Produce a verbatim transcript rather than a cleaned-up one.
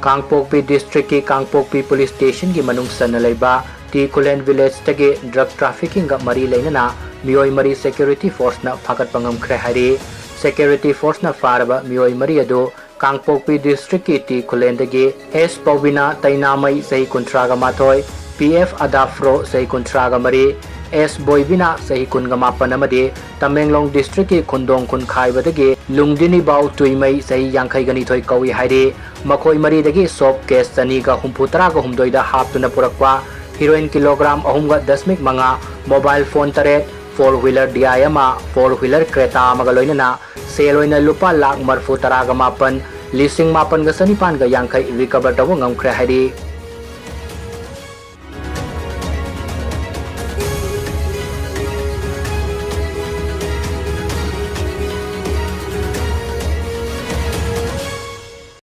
ꯀꯥꯡꯄꯣꯛꯄꯤ district ꯀꯤ ꯀꯥꯡꯄꯣꯛꯄꯤ police station ꯒꯤ ꯃꯅꯨꯡ ꯆꯟꯅ ꯂꯩꯕ ꯇꯤ ꯈꯨꯂꯦꯟ village ꯇꯒꯤ drug trafficking ꯒ ꯃꯔꯤ ꯂꯩꯅꯅ ꯃꯤꯑꯣꯏ ꯃꯔꯤ security force ꯅ ꯐꯥꯒꯠꯄ ꯉꯝꯈ꯭ꯔꯦ ꯍꯥꯏꯔꯤ꯫ Security force ꯅ ꯐꯥꯔꯕ ꯃꯤꯑꯣꯏ ꯃꯔꯤ ꯑꯗꯨ ꯀꯥꯡꯄꯣꯛꯄꯤ district ꯀꯤ ꯇꯤ ꯈꯨꯂꯦꯟꯗꯒꯤ ꯑꯦꯁ ꯄꯧꯕꯤꯅꯥ ꯇꯩꯅꯥꯃꯩ ꯆꯍꯤ ꯀꯨꯟꯊ꯭ꯔꯥꯒ ꯃꯥꯊꯣꯏ, ꯄꯤ ꯑꯦꯐ ꯑꯗꯥꯐ꯭ꯔꯣ ꯆꯍꯤ ꯀꯨꯟꯊ꯭ꯔꯥꯒ ꯃꯔꯤ, ꯑꯦꯁ ꯕꯣꯏꯕꯤꯅꯥ ꯆꯍꯤ ꯀꯨꯟꯒ ꯃꯥꯄꯟ ꯑꯃꯗꯤ ꯇꯃꯦꯡꯂꯣꯡ district ꯀꯤ ꯈꯨꯟꯗꯣꯡ ꯈꯨꯟꯈꯥꯏꯕꯗꯒꯤ ꯂꯨꯡꯗꯤꯅꯤꯕꯥꯎ ꯇꯨꯏꯃꯩ ꯆꯍꯤ ꯌꯥꯡꯈꯩꯒ ꯅꯤꯊꯣꯏ ꯀꯧꯏ ꯍꯥꯏꯔꯤ꯫ ꯃꯈꯣꯏ ꯃꯔꯤꯗꯒꯤ soap case ꯆꯅꯤꯒ ꯍꯨꯝꯐꯨ ꯇꯔꯥꯒ ꯍꯨꯝꯗꯣꯏꯗ ꯍꯥꯞꯇꯨꯅ ꯄꯨꯔꯛꯄ heroin kilogram ꯑꯍꯨꯝꯒ ꯗꯁꯃꯤꯛ ꯃꯉꯥ, mobile phone ꯇꯔꯦꯠ, four wheeler D I ꯑꯃ, four wheeler Creta ꯑꯃꯒ ꯂꯣꯏꯅꯅ ꯁꯦꯜ ꯑꯣꯏꯅ ꯂꯨꯄꯥ ꯂꯥꯈ ꯃꯔꯐꯨ ꯇꯔꯥꯒ ꯃꯥꯄꯟ, ꯂꯤꯁꯤꯡ ꯃꯥꯄꯟꯒ ꯆꯅꯤꯄꯥꯟꯒ ꯌꯥꯡꯈꯩ recover ꯇꯧꯕ ꯉꯝꯈ꯭ꯔꯦ ꯍꯥꯏꯔꯤ꯫